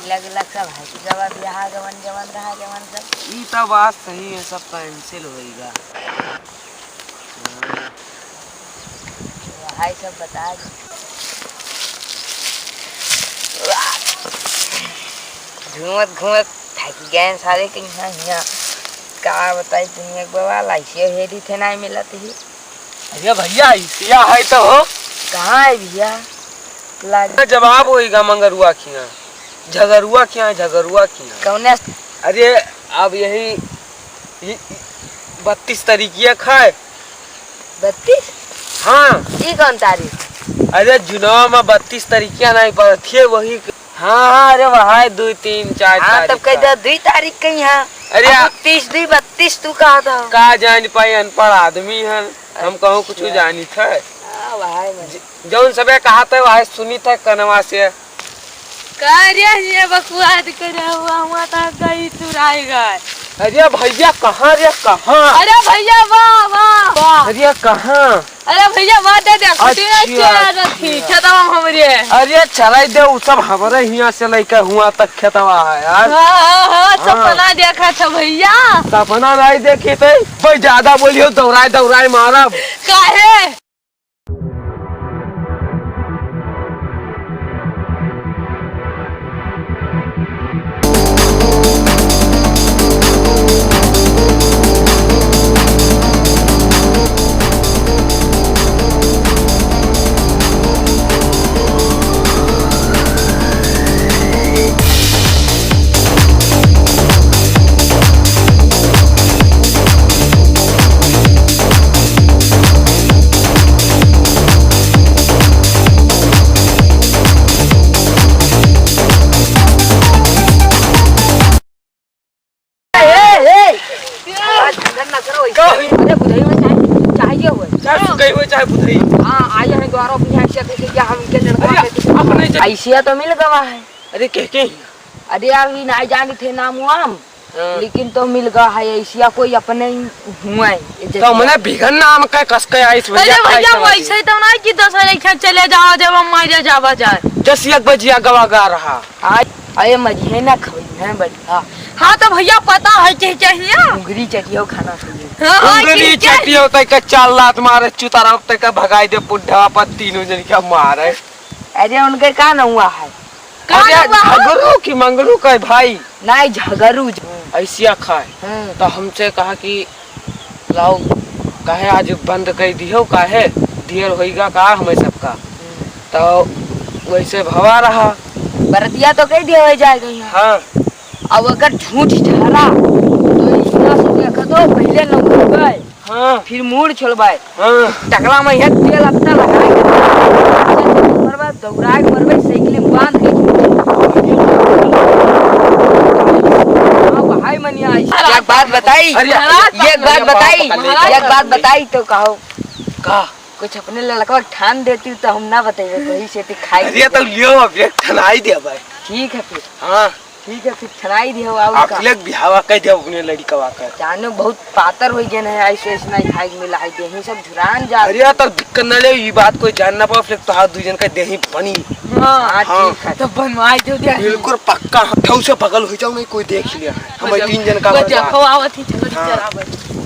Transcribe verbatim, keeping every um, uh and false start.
लग, लग सब हँसी गवा, बियाह गवन, जवन रहा, जवन सब। ई तो बात सही है, सब cancel होइगा। भाई सब बता दे। घूमत, घूमत थक गए सारे के यहाँ, यहाँ। का बताई दुनिया के बवाल, ऐसे हेरी थे ना मिलत ही। अरे भैया, ऐसिया है तो हो। कहाँ है भैया? लाग- जवाब होइगा मंगरुआ खिया, झगरुआ खिया, झगरुआ खिया। कौने? अरे, अब यही, ये, बत्तीस तारीखिया खाए। बत्तीस? हाँ। ई कौन तारीख? अरे, जुनवा में बत्तीस तारीखिया नहीं पड़त है, वही। हाँ, हाँ, अरे, वहाँ है दुई, तीन, चार हाँ, तारीख तब कह का। दे, दुई तारीख कहीं है। अरे, अब आ- तीस, दुई, बत्तीस, तू कहा था? का जान पाई, अनपढ़ आदमी है। हम कहूँ कुछ अच्छा। जानित है। हाँ, वही मन। ज-, जौन सबे कहत है, वही सुनित है कनवा से। का रे, ये बकवास करे हुआ, हुआ तो गई चुराई गए। अरे भैया, कहाँ रे, कहाँ? अरे भैया, वाह, वाह, वाह। अरे कहाँ? अरे भैया, वाह, दे दे, खुटी ना अच्छा, चोरा रखी, अच्छा। खेतवा हमरे। अरे चराई दे, उ सब हमरे हियाँ से लइके हुआ तक खेतवा है यार। हाँ, हाँ, हाँ, हाँ। सपना देखा था भैया। सपना नहीं देखी थे, भाई ज्यादा बोलियो, दौड़ाए, दौड़ाए मारब। काहे? ए, ए, ए! आज झगड़ ना करो, का होई? अरे, बुधई में चाहे, चाहे ये होए। चाहे सुकई होए, चाहे बुधई। हाँ, आए हैं द्वारा अपनी हैसियत है कि क्या हम इनके लड़का अरे, कहते हैं? अपने ज- ऐसिया तो मिल गवा है। अरे, कह के ही। अरे यार, ये नहीं जानी थे नाम वाम, हाँ। लेकिन तो मिल गवा है ऐसिया कोई अपने ही हुआ है, ये तो जैसे मने बिघन नाम का कस के आइस भैया, अरे भैया, खाई समझ वैसे ही तो ना कि दस बजे चले जाओ, जब हम मारे जावा जाए। जस एक बजिया गवा गा रहा। हाँ, अरे मजिए ना खवई है बढ़िया। हाँ, तो भैया पता है के चाहिए? उंगरी चटियो खाना चाहिए। हाँ, हाँ, उंगरी ठीक है। चटियो तक के चार लात मारे, चुतारा तक के भगाई दे, पुड्ढा पर तीनों जन के मारे। अरे उनके का नौआ है? का अरे नौआ है? झगरू की मंगरू का है भाई? नहीं, झगरू ज- ऐसिया खाए। हम्म। तो हमसे कहा कि लाओ, काहे आज बंद कइ दिहो, काहे? देर होइगा का हमें सबका? हम्म। तो वैसे भवा रहा। बरतिया तो कह दिया हो जाएगा यहाँ। हाँ। अब अगर झूठ झरा, तो इतना से देखा तो पहले न उठबे, हाँ। फिर मूड़ छोड़बे। हाँ। टकला में यह तेल अत्ता लगाए के मरबे, दौड़ाए के मरबे, साइकिल में बांध के। हाँ, भाई मनिया, एक बात बताई, अरे, एक बात अरे, बताई, महाराज एक बात बताई तो कहो। का? कुछ अपने लड़का ठान देती तो हम ना बतेबे, वही से ते खाई अरे, तो लियो, अब एक ठनाई दे भाई। ठीक है फिर। हाँ। ठीक है, फिर ठनाई दिहो, और का? अपने बिहावा कह दिया अपने लड़कवा का। जानो बहुत पातर हो गए हैं, ऐसे, ऐसे नहीं खाए के मिला है, देही सब झुरान जा। अरे यार, तब दिक्कत ना ले, ये बात कोई जान ना पाओ, फिर तो हाथ दू जन का देही बनी। हाँ, हाँ। ठीक है। तो बनवाई दो दे। बिल्कुल पक्का, हम ठऊ से बगल हो जाओ, नहीं कोई देख लिया। हम बस तीन जन का वो बस देखो, बात। आवत ही, चलो, हाँ। चला बस।